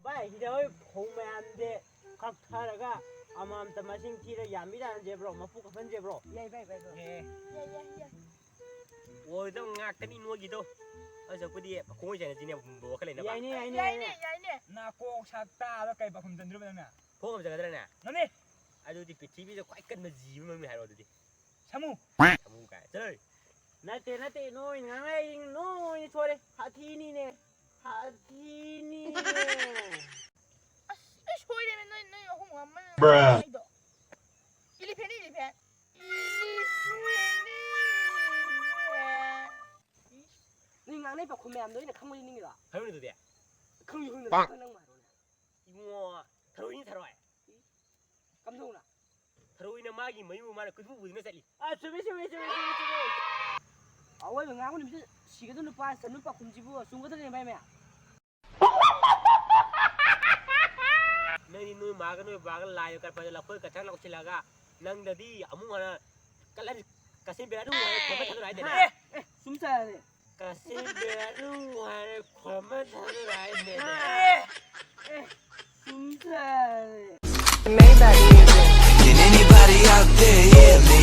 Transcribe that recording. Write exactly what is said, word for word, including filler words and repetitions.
ꯚꯥꯏ, ꯁꯤꯗ ꯍꯣꯏ ꯐꯧ ꯃꯌꯥꯝꯁꯦ ꯀꯛꯊꯔꯒ ꯑꯃꯃꯝꯇ ꯃꯁꯤꯡ ꯊꯤꯔ ꯌꯥꯝꯃꯤ ꯇꯥꯟꯅꯁꯦꯕ꯭ꯔꯣ? ꯃꯄꯨ ꯀꯛꯊꯟꯁꯦꯕ꯭ꯔꯣ? ꯌꯥꯏ, ꯚꯥꯏ, ꯚꯥꯏ, ꯚꯥꯏ꯫ ꯑꯦ꯫ ꯌꯥꯏ, ꯌꯥꯏ, ꯌꯥꯏ꯫ ꯑꯣꯏꯗꯧ ꯉꯥꯛꯇꯅꯤ ꯅꯣꯏꯒꯤꯗꯣ꯫ ꯑꯗꯨ ꯁꯔꯨꯛꯄꯨꯗꯤ ꯈꯣꯡꯉꯣꯏ ꯆꯥꯏꯅꯁꯤꯅꯦ, ꯋꯥꯈꯜ ꯂꯩꯅꯕ꯫ ꯌꯥꯏꯅꯦ, ꯌꯥꯏꯅꯦ, ꯌꯥꯏꯅꯦ, ꯌꯥꯏꯅꯦ꯫ ꯌꯥꯏꯅꯦ꯫ ꯅꯥꯀꯣꯛ ꯁꯥꯛ ꯇꯥꯕ ꯀꯩ ꯄꯥꯈꯨꯝ ꯆꯟꯗ꯭ꯔꯣꯕ ꯅꯪꯅ? ꯈꯣꯡ ꯑꯃ ꯆꯪꯒꯗ꯭ꯔꯅꯦ? ꯉꯝꯅꯤ꯫ ꯑꯗꯨꯗꯤ ꯄ꯭ꯔꯤꯊꯤꯕꯤꯗ ꯈ꯭ꯋꯥꯏ ꯀꯟꯕ ꯖꯤꯕ ꯃꯃꯤꯡ ꯍꯥꯏꯔꯣ ꯑꯗꯨꯗꯤ꯫ ꯁꯥꯃꯨ꯫ ꯁꯥꯃꯨ ꯀꯥꯏ꯫ ꯆꯠꯂꯣ꯫ ꯅꯠꯇꯦ, ꯅꯠꯇꯦ, ꯅꯣꯏ ꯉꯥꯡꯅꯔꯤꯁꯤꯡ ꯅꯣꯏꯅ ꯁꯣꯏꯔꯦ꯫ ꯍꯥꯊꯤꯅꯤꯅꯦ꯫ ꯍꯥꯊꯤꯅꯤꯅꯦ꯫ ꯑꯁ, ꯑꯩ ꯁꯣꯏꯔꯦꯃꯦ, ꯅꯣꯏ, ꯅꯣꯏ ꯑꯍꯨꯝ ꯉꯝꯃꯅꯤ꯫ Bruh. ꯑꯩꯗꯣ꯫ Elephant, elephant. Elephant, elephant. ꯅꯣꯏ ꯉꯥꯡꯅꯩ ꯄꯥꯎꯈꯨꯝ ꯃꯌꯥꯝꯗꯣ ꯑꯩꯅ ꯈꯪꯕ ꯌꯦꯡꯅꯤꯡꯉꯤꯔꯣ? ꯍꯥꯏꯔꯨꯅꯦ ꯑꯗꯨꯗꯤ꯫ ꯈꯪꯁꯨ ꯈꯪꯗꯅ ꯈꯪ-, ꯅꯪ ꯍꯥꯏꯔꯣꯅꯦ꯫ ꯏꯕꯨꯡꯉꯣ, ꯊꯔꯣꯏꯅꯤ ꯊꯔꯣꯏ꯫ ꯀꯝꯗꯧꯅ? ꯊꯔꯣꯏꯅ ꯃꯥꯒꯤ ꯃꯌꯨꯝ ꯃꯥꯅ ꯀꯣꯏꯄꯨ ꯄꯨꯗꯨꯅ ꯆꯠꯂꯤ꯫ ꯑ, ꯆꯨꯝꯃꯤ, ꯆꯨꯝꯃꯤ, ꯆꯨꯝꯃꯤ, ꯆꯨꯝꯃꯤ, ꯆꯨꯝꯃꯤ꯫ ꯑꯋꯣꯏꯕ ꯉꯥꯡꯕ ꯅꯨꯃꯤꯠꯇ ꯁꯤꯒꯗꯧ ꯅꯨꯄꯥ ꯆꯅꯨ ꯄꯥꯎꯈꯨꯝꯁꯤꯕꯨ ꯆꯨꯝꯒꯗ꯭ꯔꯅꯦ, ꯃꯥꯏ ꯃꯌꯥꯝ? ꯅꯪꯗꯤ ꯅꯣꯏ ꯃꯥꯒ ꯅꯣꯏ ꯕꯥꯒ ꯂꯥꯏ ꯀꯠꯄꯗ ꯂꯐꯣꯏ ꯀꯊꯥ ꯂꯧꯁꯤꯜꯂꯒ ꯅꯪꯗꯗꯤ ꯑꯃꯨꯛ ꯍꯟꯅ ꯀꯂꯟ ꯀꯁꯤꯟ ꯕꯦꯔꯥ ꯑꯗꯨꯝ ꯍꯥꯏꯔ ꯈꯣꯝꯕ ꯊꯥꯗꯣꯔꯛꯑ ꯍꯥꯏꯗꯅ꯫ ꯑꯦ, ꯑꯦ, ꯁꯨꯝ ꯆꯥꯔꯦ꯫ ꯀꯁꯤꯟ ꯕꯦꯔꯥ ꯑꯗꯨꯝ ꯍꯥꯏꯔ ꯈꯣꯝꯕ ꯊꯥꯗꯣꯔꯛꯑ ꯍꯥꯏꯗꯅ꯫ ꯑꯦ, ꯑꯦ, ꯁꯨꯝ ꯆꯥꯔꯦ꯫ Maybach music. Can anybody out there hear me?